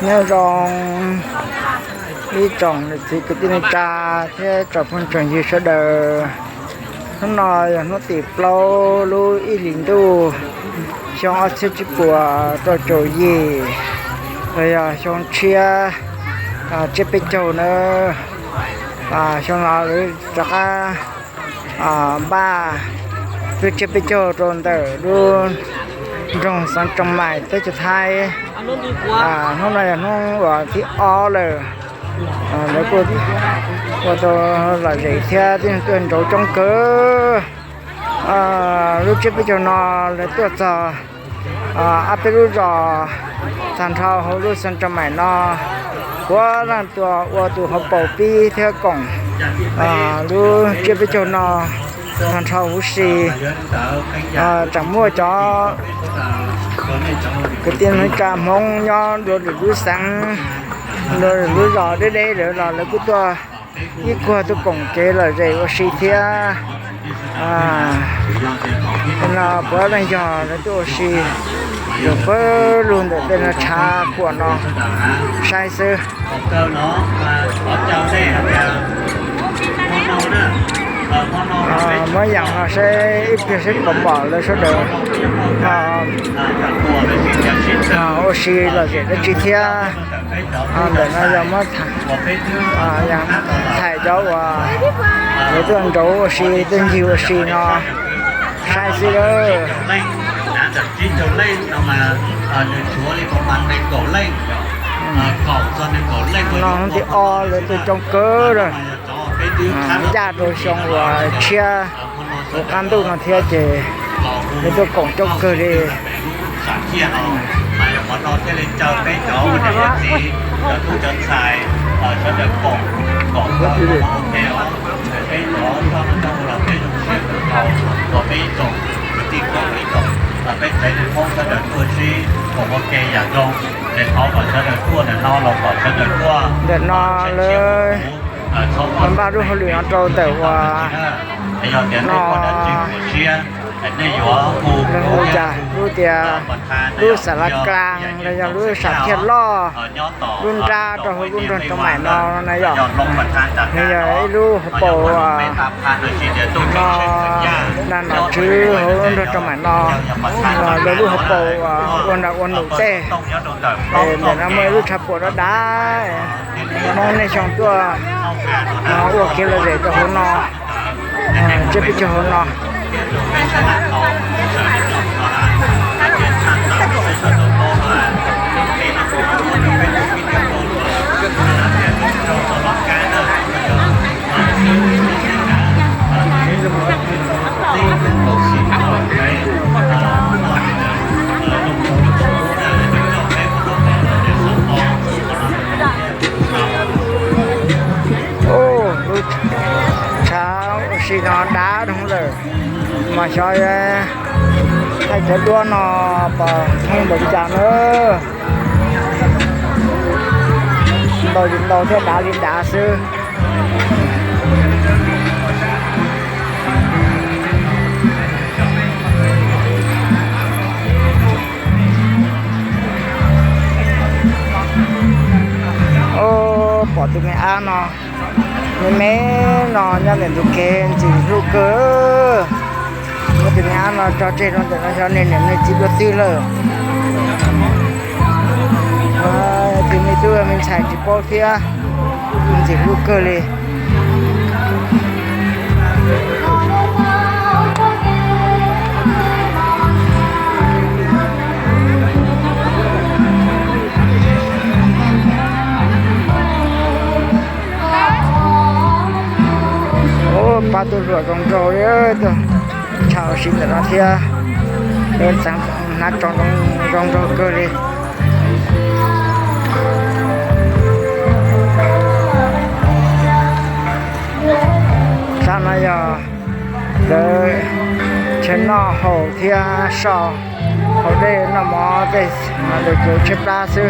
Nyob zoo ib tsoom niam txiv kwv tij neej tsa thiab tsoom phooj tsoom ywg sawv daws. Hnub no yog hnub tim plaub lub ib hlis ntuj xyoo ob txhiab tsib puas rau caum yim, los yog xyoo tshiab tsiab peb caug na. Xyoo no lawv rov qab npaj lub tsiab peb caug rau ntawm lub nroog Xeev Tsoom Maim teb chaws Thaib. Hnub no yog hnub uas thib ob lawm, lawv kuj ua tau lom zem thiab tib neeg tuaj nrauv coob kawg. Lub tsiab peb caug no lawv tuaj txog ob peb lub zos tag nrho hauv lub Xeev Tsoom Maim no, puav leej tuaj ua tus hauv paus pib thiab koom lub tsiab peb caug no tag nrho huv si. Tseem muaj cov kwv tij neej tsa Hmoob nyob dua lwm lub xeev, dua lwm lub zos deb deb lawm los lawv kuj tuaj ib kuag tuaj koom kev lom zem ua si thiab. No puav leej yog lawv tuaj ua si rau pawg lug ntawm tej no tshav puam no saib xwb. Muab yeem no seb ib pliag seb puas pom lawv sawv daws ua si lom zem dab tsi thiab. Ntawm no yog muab thaij cov uas lawv tuaj nrauv ua si tuaj ncig ua si no saib xwb lawm. No hnub thib ob lawv tuaj coob kawg lawm. Ncaj rau xyoo uas tshiab hauv qab ntuj no thiab ces lawv tuaj koom coob kawg li. Ntawm no lawv npaj lub hauj lwm no rau ntawm uas no, lawv hu cas lub tias lub Xas Las Klas los yog lub sam thiaj loj, lub nrab rau hauv lub nroog Tsoom Maim no na yom. Nws yog ib lub hauv paus no, nag nom tswv hauv lub nroog Tsoom Maim no, lawv lub hauv paus ua nram ua num tej. Ntawm no muaj ib lub tshav puam dav dav, Hmoob niaj xyoo tuaj ua kev lom zem rau hauv no, tsiab peb caug hauv no. Ub, lub tshav ua si no dav dhau lawm, mas xyov thaij cov duab no pom thooj npaum li cas na. Ntau li ntau thiab dav li dav xwb. Ub, pom tus me ab no, me me no nyob ntawm ntug kev ntxim hlub kawg. Muab tus me ab no tso tseg rau ntawm no xyov niam niam txiv dua twg lawm. Tus me tub me ntxhais tsis paub thiab, ntxim hlub kawg li. Ub, pab tub hluas zoo nraug li, tuaj tshaj ua si ntawm no thiab. Lawv txeev hnav tso zoo nraug kawg li. Sab no yog lawv chaw noj haus thiab so haus dej noj mov tej, lawv cov tshaib plab xwb.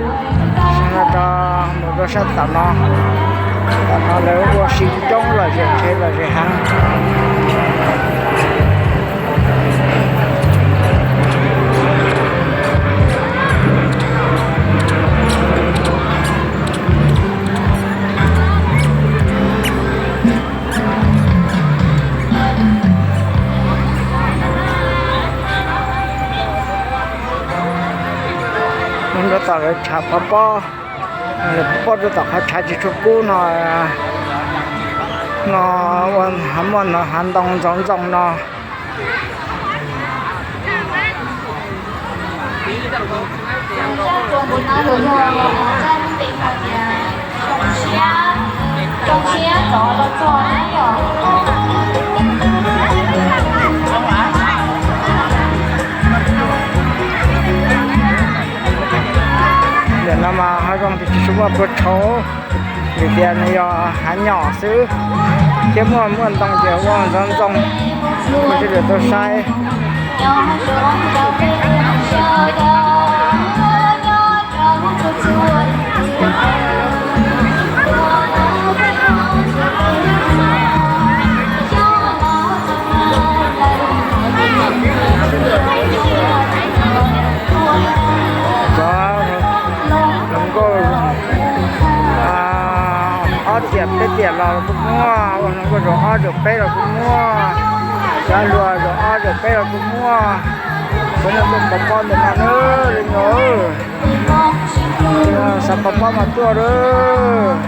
Sab no rau mus rau sab tom no, tom no lawv ua si coob lom zem, lom zem heev. Mus rau tom lawv tshav pov pob, pov pob rau tom qhov tshav tsis tshua kub no, no ua hav muaj hav ntoo ntxoov ntxoo no. Ntawm no mas hav zoov tias tsis tshua muaj pluas tshauv, vim tias nws yog hav nyom xwb, thiab muaj muaj ntoo ces ua ntxoov ntxoo, kuj sawv daws tau saib. Cov hluas nkauj ob tiam peb tiam los kuj muaj, ua hluas nkauj zaum ob zaum peb los kuj muaj, cov hluas zaum ob zaum peb los kuj muaj. Cov no tuaj pov pob ntawm no na, li no, xav pov pob mas tuaj lawm.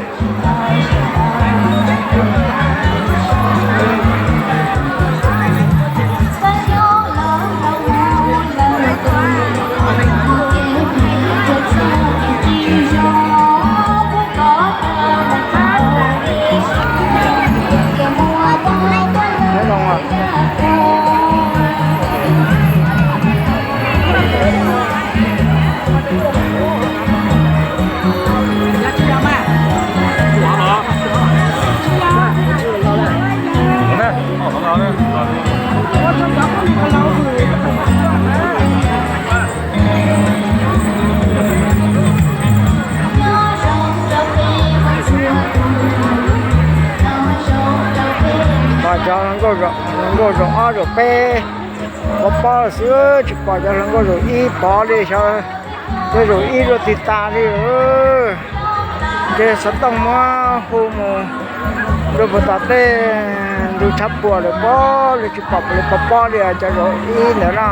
Cov hluas nkauj zaum ob zaum peb pov pob xwb, tsis pom cov hluas nkauj zaum ib pov li, xyov cov zaum ib dua twg tas li. Ces xov tooj muab hu mus rau puag tom tej ntug tshav puam lawm pob, lawv tsis pom lawv pov pob li cov zaum ib ntawd na.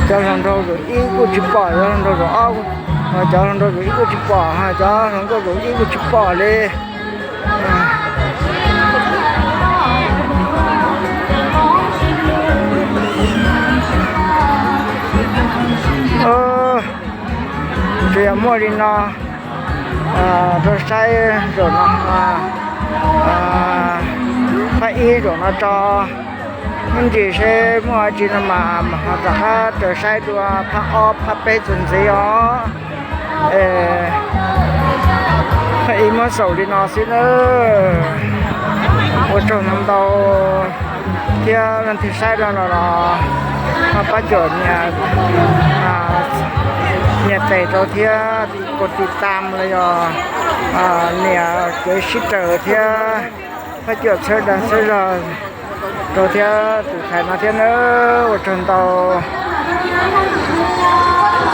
Cov hluas nraug zaum ib kuj tsis pom, cov hluas nraug zaum ob, cov hluas nraug zaum ib kuj tsis pom, cov hluas nkauj zaum ib kuj tsis pom li. Tsuas yog muaj li no rau saib zaum no, phab ib zaum no tso, ib ntsis seb muaj dab tsi no mas mam ho rov qab raws saib dua phab ob phab peb txuas ntxiv os. Phab ib muab xaus li no xwb nawb. Ua tsaug ntau ntau thiab leej twg saib rau no los ho pab cuam nias tes rau thiab, kos tiv tam los yog nias kev sib raws thiab pab cuam txhawb dag txhawb zog rau thiab tus thais no thiab nawb. Ua tsaug ntau.